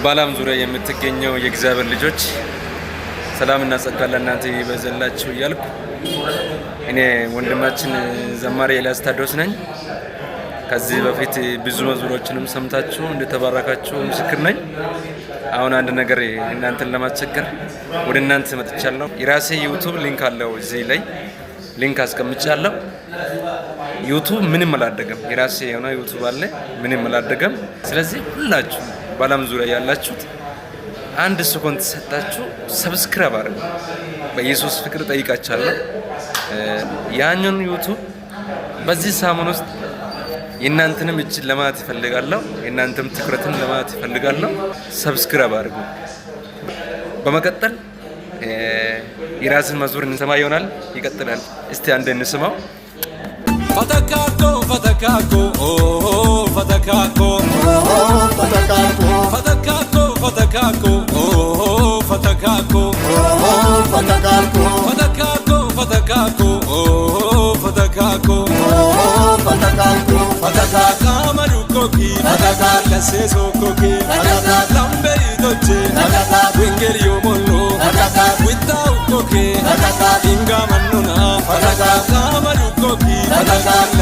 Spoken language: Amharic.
በዓለም ዙሪያ የምትገኘው የእግዚአብሔር ልጆች፣ ሰላምና ጸጋ ለእናንተ ይበዛላችሁ እያልኩ እኔ ወንድማችን ዘማሪ ኤልያስ ታደሰ ነኝ። ከዚህ በፊት ብዙ መዝሙሮችንም ሰምታችሁ እንደተባረካችሁ ምስክር ነኝ። አሁን አንድ ነገር እናንተን ለማስቸገር ወደ እናንተ መጥቻለሁ። የራሴ YouTube link አለው፣ እዚህ ላይ link አስቀምጫለሁ። YouTube ምንም አላደገም። የራሴ የሆነ YouTube አለ፣ ምንም አላደገም። ስለዚህ ሁላችሁ በዓለም ዙሪያ ያላችሁት አንድ ሰኮንድ ሰጣችሁ subscribe አድርጉ። በኢየሱስ ፍቅር ጠይቃችኋለሁ። ያንን YouTube በዚህ ሳምንት ውስጥ የእናንተንም እጅ ለማየት እፈልጋለሁ። የእናንተም ትኩረትን ለማየት እፈልጋለሁ። Subscribe አድርጉ። በመቀጠል የራስን መዝሙር እንሰማ ይሆናል። ይቀጥላል። እስቲ አንድ እንስማው። Fatakaako, fatakaako, oh fatakaako, Fatakaako, fatakaako, fatakaako, oh fatakaako, fatakaako, fatakaako, fatakaako, oh fatakaako, fatakaako, fatakaaka madukoki, Fatakaako, laseesokoki, Fatakaako, lambeitoche, Fatakaako, wingeliyomonno, Fatakaako, wittaukoke, Fatakaako, ingamannuna, Fatakaako, kamadukoki, Fatakaako.